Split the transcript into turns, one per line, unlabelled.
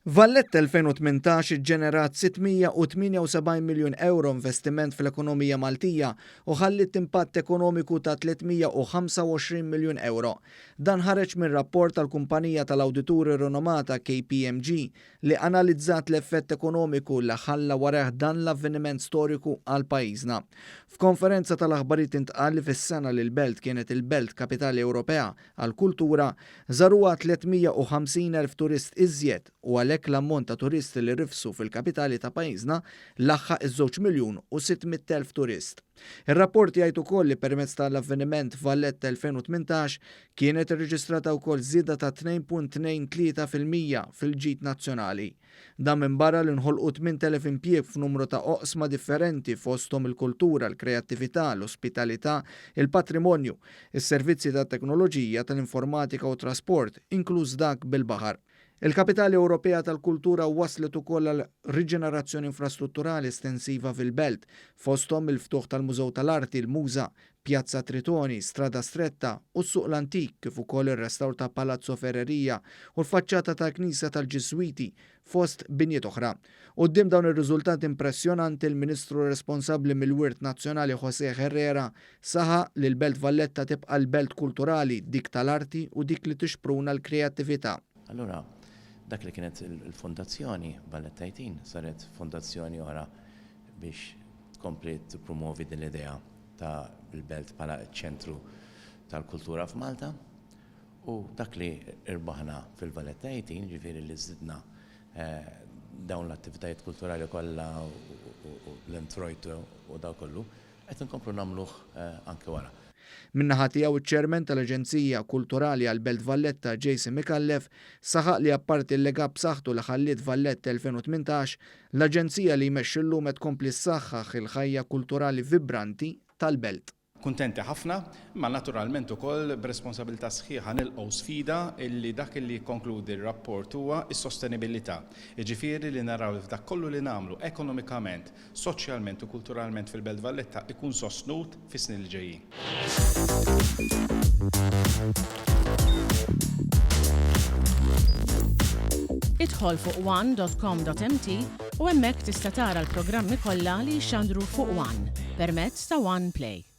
Valletta 2018 iġġenerat 678 miljun ewro investiment fl-ekonomija Maltija u ħalliet impatt ekonomiku ta' 325 miljun ewro. Dan ħareġ minn rapport tal-kumpanija tal-awdituri rinomata KPMG li analizzat l-effett ekonomiku li ħalla warajh dan l-avveniment storiku għal pajjiżna. F'konferenza tal-aħbarijiet intqal li fis-sena li l-belt kienet il-Belt Kapitali Ewropea għall-Kultura, żaruha 350,000 turist iżjed u għalhekk l-ammont ta' turisti li rifsu fil-kapitali ta' pajjiżna laħħaq iż-żewġ miljun u 600,000 turist. Ir-rapport jgħid ukoll li permezz ta' l-avveniment Valletta 2018 kienet irreġistrata wkoll żieda ta' 2.23% fil-ġid nazzjonali. Dan minbarra li nħolqu 8,000 impjieg f'numru ta' oqsma differenti fosthom il-kultura, l-kreattività, l-ospitalità, il-patrimonju, is-servizzi tat-teknoloġija, tal-informatika u t-trasport, inkluż dak bil-baħar. Il-Kapitali Ewropea tal-Kultura wasslet ukoll għal riġenerazzjoni infrastrutturali estensiva fil-belt, fosthom il-ftuħ tal-Mużew tal-Arti, il-MUŻA, Pjazza Tritoni, Strada Stretta u s-Suq l-Antik kif ukoll ir-restawr ta' Palazzo Ferreria u l-faċċata tal-Knisja tal-Ġiżwiti fost binjiet oħra. Quddiem dawn ir-riżultati impressjonanti l-Ministru responsabbli mill-Wirt Nazzjonali José Herrera saħaq li l-Belt Valletta tibqa' l-belt kulturali, dik tal-arti u dik li tixpruna l-kreattività.
Allura dak li kienet il-fondazzjoni Valletta 18 saret fondazzjoni oħra biex tkompli tippromovi din l-idea ta' l-belt bħala ċ-ċentru tal-kultura f'Malta u dak li rbaħna fil-Valletta 18, ġifieri li żidna dawn l-attivitajiet kulturali kollha u l-introjtu u dak kollu, qed inkomplu nagħmluh anke wara.
Min-naħa tiegħu ċ-Chairman tal-Aġenzija Kulturali għall-Belt Valletta Jason Micallef saħaq li apparti l-legat b'saħħtu li ħalliet Valletta 2018, l-aġenzija li jmexxi llum qed tkompli ssaħħaħ il-ħajja kulturali vibranti tal-belt.
Kuntenti ħafna, imma naturalment ukoll b'responsabilità sħiħa nilqgħu sfida illi dak illi jikkonkludi r-rapport huwa s-sostenibilità. Jiġifieri li naraw li f'dak kollu li nagħmlu ekonomikament, soċjalment u kulturalment fil-Belt Valletta ikun sostnut fis-snin li ġejjin.
Idħol fuq one.com.mt u hemmhekk tista' tara l-programmi kollha li jixxandru fuq One permezz ta' One Play.